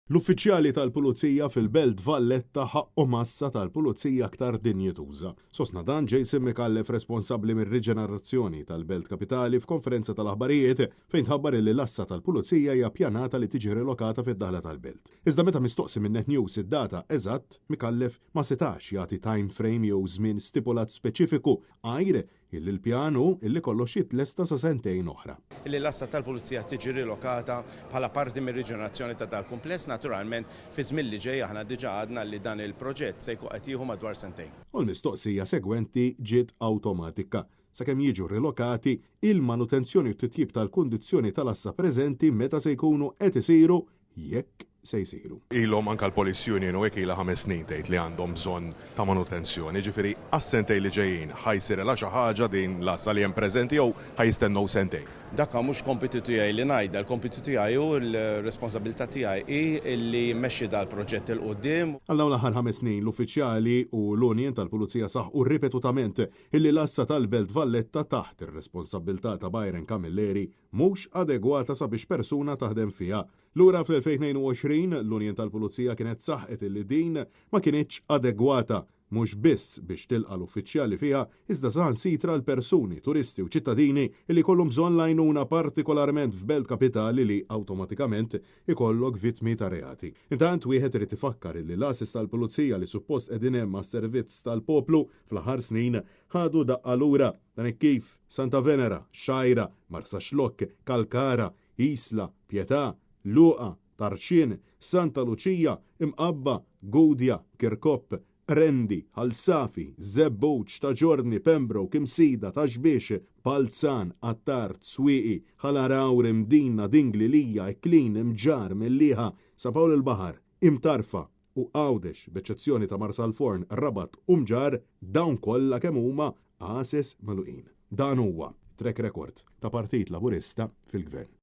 L-uffiċjali tal-Pulizija fil-Belt Valletta ħaqqhom għassa tal-Pulizija aktar dinjituża. Sostna dan Jason Micallef responsabbli mir-riġenerazzjoni tal-Belt Kapitali f'konferenza tal-aħbarijiet fejn tħabbar illi l-għassa tal-Pulizija hija ppjanata li tiġi rilokata fid-daħla tal-Belt. Iżda meta mistoqsi minn Net News id-data eżatt, Micallef ma setax jagħti time frame jew żmien stipulat speċifiku għajr Illi l-pjan hu illi kollox jitlesta sa sentejn oħra. Illi l-għassa tal-Pulizija tiġi rilokata bħala parti mir-riġenerazzjoni ta' dal-kumpless. Naturalment, fiż-żmien li ġej aħna diġà għadna li dan il-proġett se jkun qed jieħu madwar sentejn. U l-mistoqsija segwenti ġiet awtomatika, sakemm jiġu rilokati, il-manutenzjoni u t-titjib tal-kundizzjoni tal-għassa preżenti meta se jkunu qed isiru jekk se jsiru. Ilhom anke l-Police Union u hekk ilha ħames snin tgħid li għandhom bżonn ta' manutenzjoni. Jiġifieri għas-sentejn li ġejjin ħa jsirilha xi ħaġa din l-għassa li hemm preżenti jew ħa jistennew sentejn? Dak mhux kompitu tiegħi li ngħidha, il-kompitu tiegħi hu, l-responsabilità tiegħi hi li mmexxi dal-proġett 'il quddiem. Għal dawn l-aħħar ħames snin l-uffiċjali u l-union tal-Pulizija saħqu ripetutament illi l-għassa tal-Belt Valletta taħt ir-responsabbiltà ta' Byron Camilleri mhux adegwata sabiex persuna taħdem fiha. Lura fl-2022, l-Unjen tal-Pulizija kienet saħqet illi din ma kinitx adegwata mhux biss biex tilqa' l-uffiċjali fiha iżda saħansitra l-persuni, turisti u ċittadini illi jkollhom bżonn l-għajnuna partikolarment f'belt kapitali li awtomatikament ikollok vittmi ta' reati. Intant wieħed irid ifakkar illi l-għases tal-Pulizija li suppost qegħdin hemm għas-servizz tal-poplu fl-aħħar snin ħadu daqqa lura. Dan hekk kif Santa Venera, Xgħajra, Marsaxlokk, Kalkara, Isla, Pietà, Luqa, Tarxien, Santa Luċija, Imqabba, Gudja, Kirkop, Qrendi, Ħal Safi, Żebbuġ, Ta' Ġiorni, Pembroke, Imsida, Ta' Xbiex, Balzan, Attard, Swieqi, Ħal Għargħur, Imdina, Dingli, Lija, Iklin, Imġarr, Mellieħa, San Pawl il-Baħar, Imtarfa, u Għawdex, b'eċċezzjoni ta' Marsalforn, Rabat u Mġarr, dawn kollha kemm huma għases magħluqin. Dan huwa t-track record ta' Partit Laburista fil-Gvern.